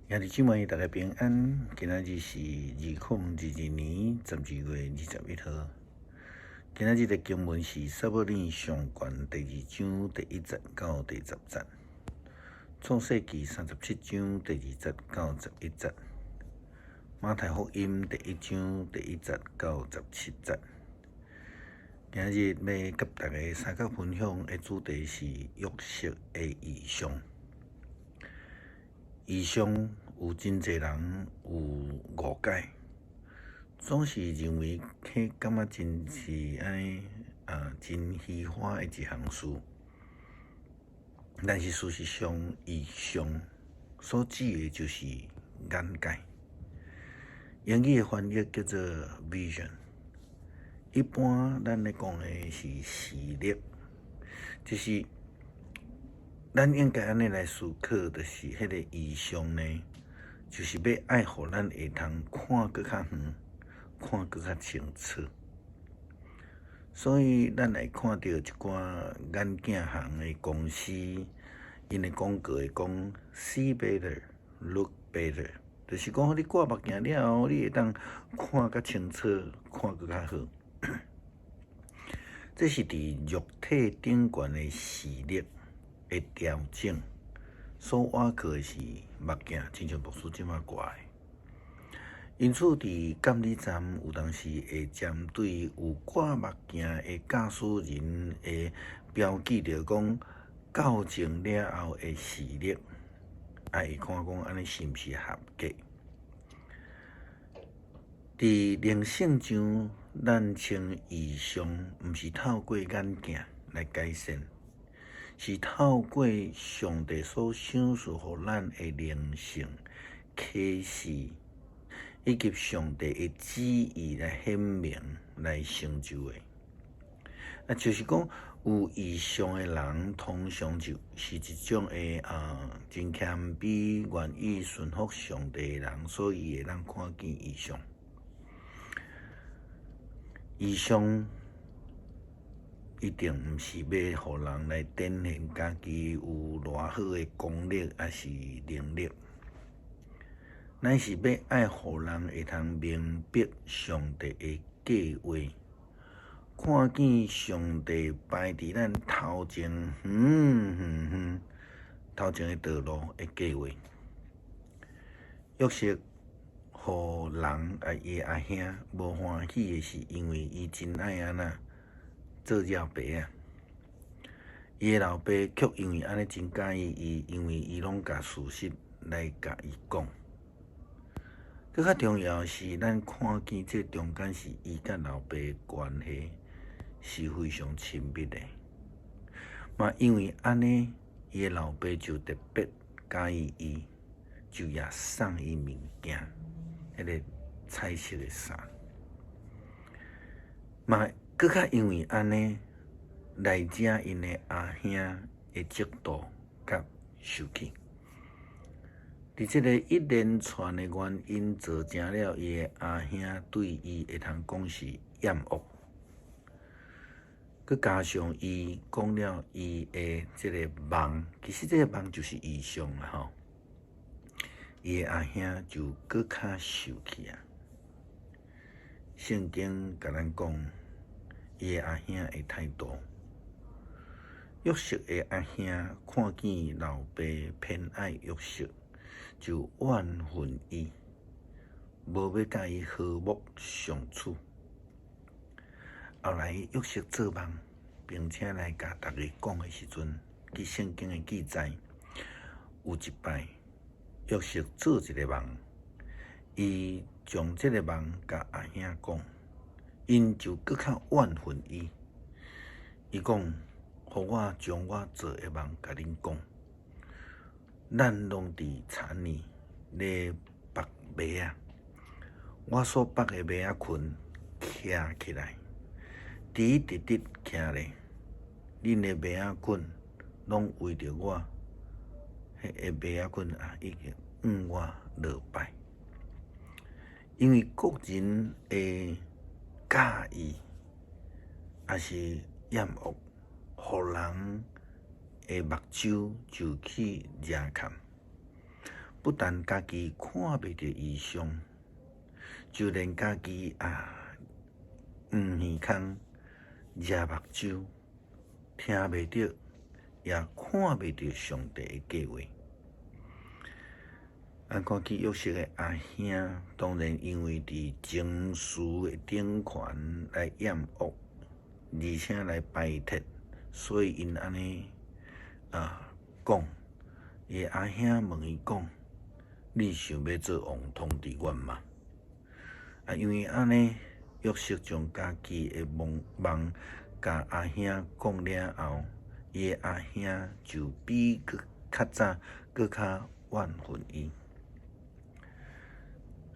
兄弟姊妹，大家平安。今仔日是2022年12月21號。今仔日的經文是撒母耳上卷第二章第一節到第十節，創世記37章第二節到11節，馬太福音第一章第一節到17節。今日欲佮大家相共分享的主題是約瑟的異象。異象有真濟人有誤解，總是認為彼感覺真是按呢啊，真虛華的一項事。但是事實上，異象所指的就是眼界。英語的翻譯叫做 vision。一般咱咧講的是視力，就是咱應該按呢來思考，就是彼個異象呢，就是欲愛予咱會通看閣較遠，看閣較清楚。所以咱會看著一寡眼鏡行的公司，𪜶的廣告會講 “See better, look better”，就是講你掛目鏡了後，你會當看較清楚，看閣較好。這是佇肉體頂懸的視力的調整，所倚靠的是目鏡，親像牧師這馬掛的。因此，佇監理站有當時會針對有掛目鏡的駕駛人，會標記著講校正了後的視力，啊，會看講按呢是毋是合格。佇靈性上，咱稱異象，毋是透過眼鏡來改善，是透過上帝所賞賜予咱的靈性啟示，以及上帝的旨意來顯明來成就的。啊，就是講有異象的人，通常就是一種的啊，真謙卑、願意順服上帝的人，所以會當看見異象。異象一定毋是欲予人來展現家己有偌好的功力，抑是能力，乃是欲愛予人會通明白上帝的計劃，看見上帝擺佇咱頭前遠遠遠頭前的道路的計劃。約瑟予人啊，伊的阿兄無歡喜的是，因為伊真愛按怎做蟯爸仔。伊的老爸卻因為按呢真佮意伊，因為伊攏共事實來共伊講。閣較重要的是，咱看見這中間是伊佮老爸的關係是非常親密的。嘛因為按呢，伊的老爸就特別佮意伊，就也送伊物件，彼個彩色的衫。嘛，閣較因為按呢，來惹𪜶的阿兄的嫉妒佮受氣。佇這個一連串的原因，造成了伊的阿兄對伊會通講是厭惡。閣加上伊講了伊的這個夢，其實這個夢就是異象啦吼。伊的阿兄就閣較受氣啊！聖經共咱講，伊的阿兄的態度。約瑟的阿兄看見老爸偏愛約瑟，就怨恨伊，無欲佮伊和睦相處。後來約瑟做夢，並且來共逐家講的時陣，據聖經的記載，有一擺，約瑟做一個夢，伊將這個夢共阿兄講，𪜶就閣較怨恨伊。伊講：予我將我做的夢共恁講。咱攏佇田裡咧縛麥仔，我所縛的麥仔捆徛起來，直直直徛咧。恁的麥仔捆攏圍著我，彼个麥仔捆啊，已經向我落拜。因為個人的佮意，抑是厭惡，予人的目睭就去惹看，不但家己看袂著異象，就連家己啊黃耳空、遮目睭，聽袂著，也看袂著上帝的計劃。咱看見約瑟的阿兄，當然因為佇情緒的掌權來厭惡，而且來排斥，所以𪜶按呢啊講，伊的阿兄問伊講：你想欲做王統治阮嗎？啊，因為按呢，約瑟將家己的夢夢共阿兄講了後，伊的阿兄就比閣較早閣較怨恨伊。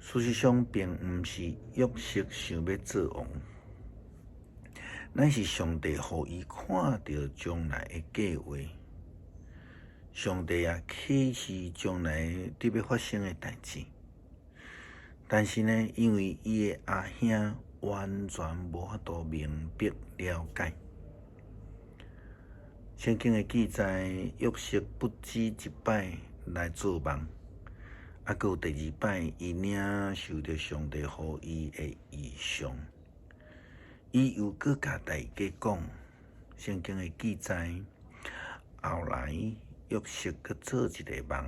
事實上，並毋是約瑟想欲做王，乃是上帝予伊看著將來的計劃。上帝也啟示將來佇欲發生的代誌。但是呢，因為伊的阿兄完全無法度明白了解。聖經的記載，約瑟不止一擺來做夢。啊，閣有第二擺，伊領受著上帝予伊的異象，伊又閣共大家講，聖經的記載，後來約瑟閣做一个夢，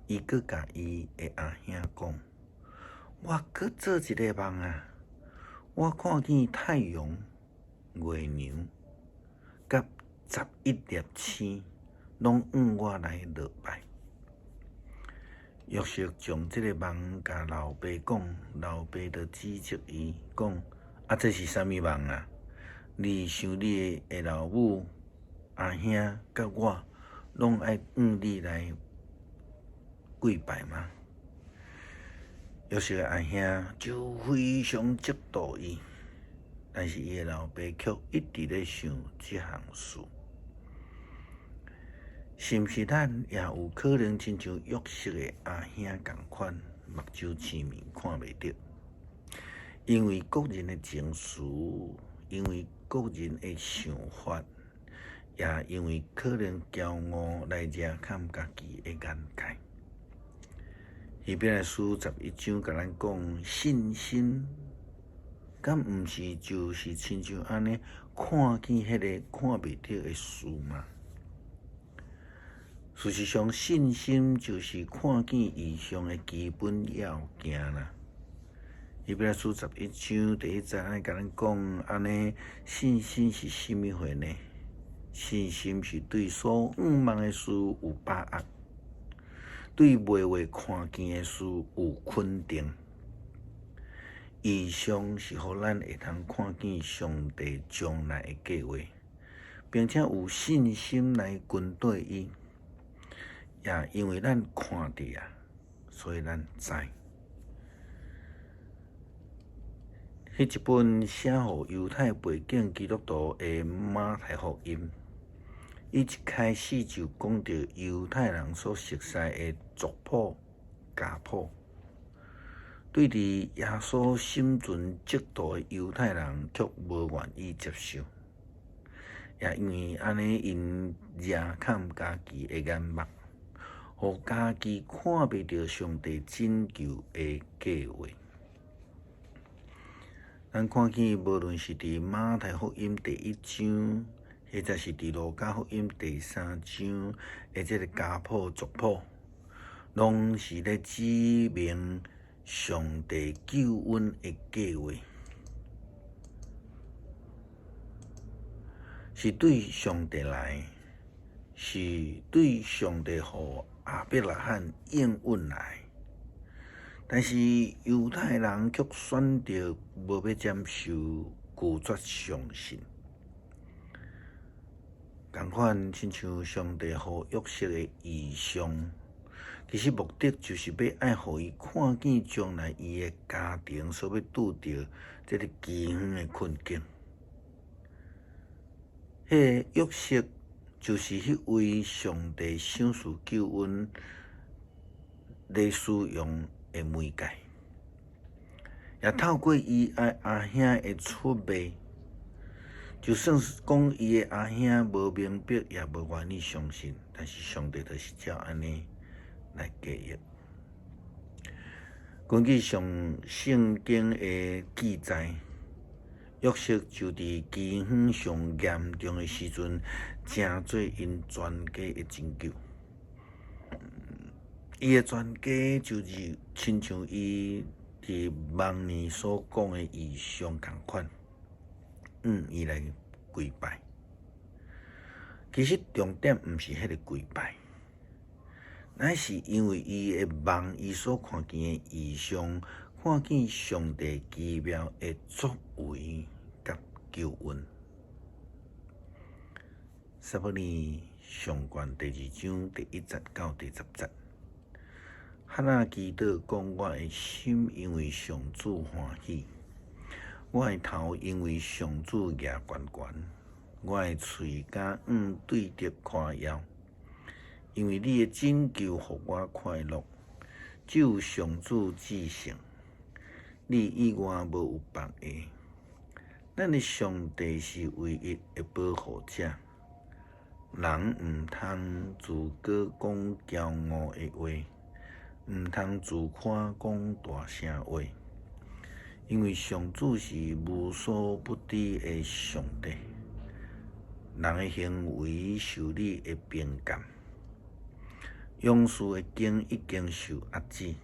伊閣共伊的阿兄講：我閣做一个夢啊！我看見太陽、月娘佮11粒星，攏向我來落拜。約瑟將這個夢共老爸講，老爸就指責伊講：啊，這是啥物夢啊？你想你的老母、阿兄佮我，攏愛向你來跪拜嗎？約瑟的阿兄就非常嫉妒伊，但是伊的老爸卻一直咧想這項事。是毋是咱也有可能親像約瑟的阿兄仝款，目睭青面看袂著？因為個人的情緒，因為個人的想法，也因為可能驕傲來遮蓋家己的眼界。希伯來書11章共咱講信心，敢毋是就是親像按呢看見彼个看袂著的事嗎？事實上，信心就是看見異象的基本要件啦。希伯來書十一章第一節按呢共咱講，按呢信心是啥物貨呢？信心是對所向望的事有把握，對未會看見的事有肯定。異象是予咱會通看見上帝將來的計劃，並且有信心來跟綴伊。也因為咱看著啊，所以咱知。彼一本寫予猶太背景基督徒的馬太福音，伊一開始就講著猶太人所熟悉的族譜、家譜，對佇耶穌心存嫉妒的猶太人卻無願意接受，也因為按呢，𪜶遮蓋家己的眼目，予家己看袂著上帝拯救的計劃。咱看見，無論是佇馬太福音第一章，或者是佇路加福音第三章的這个家譜族譜，攏是咧指明上帝救恩的計劃，是對上帝來，是對上帝予亞伯拉罕應允來，但是猶太人卻選擇無欲接受，拒絕相信。仝款親像上帝予約瑟的異象，其實目的就是欲愛予伊看見將來伊的家庭所欲拄著這个饑荒的困境。彼个約瑟就是彼位上帝賞賜救恩咧使用的媒介，也透過伊的阿兄的出賣，就算是講伊的阿兄無明白，也無願意相信，但是上帝就是照按呢來加益。根據上聖經的記載，約瑟就佇饑荒上嚴重的時陣，成做𪜶全家的拯救。伊的全家就是親像伊佇夢裡所講的異象仝款，向伊來跪拜。其實重點毋是彼个跪拜，乃是因為伊的夢，伊所看見的異象，看見上帝奇妙的作為佮救恩。撒母耳上卷第二章第一節到第十節。哈拿祈禱講：我的心因為上主歡喜，我的頭因為上主舉懸懸，我的喙敢向對敵誇耀，因為你的拯救予我快樂，只有上主至聖，你以外無有別个。咱的上帝是唯一的保護者，人毋通自高講驕傲的話，毋通自誇講大聲話，因為上主是無所不知的上帝。人的行為受你的評鑑，勇士的弓已經受壓制，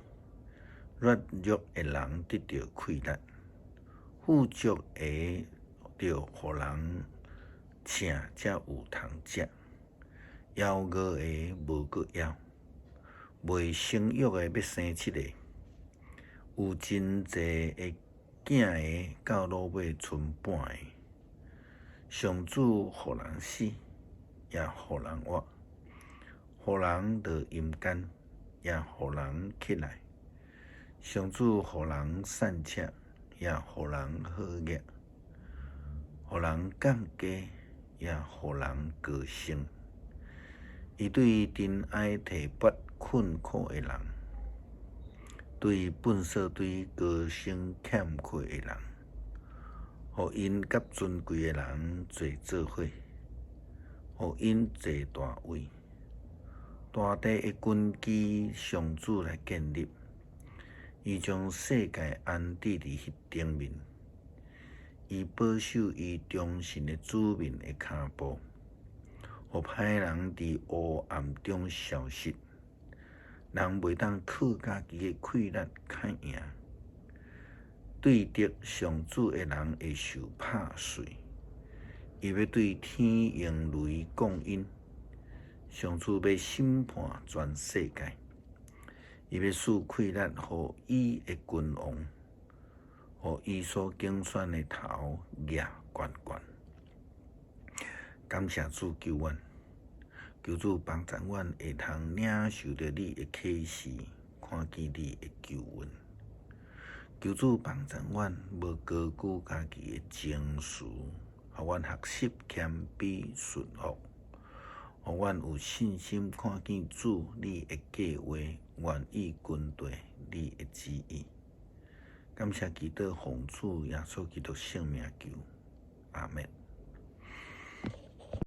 軟弱的人得著氣力，富足的著予人請才有通食，枵餓的無閣枵，未生育的欲生七个，有真濟的囝的到落尾賰半个。上主予人死，也予人活；予人落陰間，也予人起來。上主予人散赤，也予人好額；予人降低，也予人高升。伊對塵埃提拔困苦的人，對糞掃堆高升欠缺的人，予𪜶佮尊貴的人坐做伙，予𪜶坐大位。大地的根基，上主來建立，伊將世界安置佇彼頂面，伊保守伊忠信的子民的跤步，予歹人佇黑暗中消失。人袂當靠家己的氣力較贏，對敵上主的人會受拍碎。伊欲對天用雷降𪜶，上主欲審判全世界，伊欲賜氣力予伊的君王，予伊所揀選的頭舉懸懸。感謝主救阮，求主幫助阮會通領受著你的啟示，看見你的救恩。求主幫助阮，無高舉家己的情緒，予阮學習謙卑順服，予阮有信心看見主你的計劃，願意跟隨你的旨意。感謝基督，奉主耶穌基督聖名求，阿們。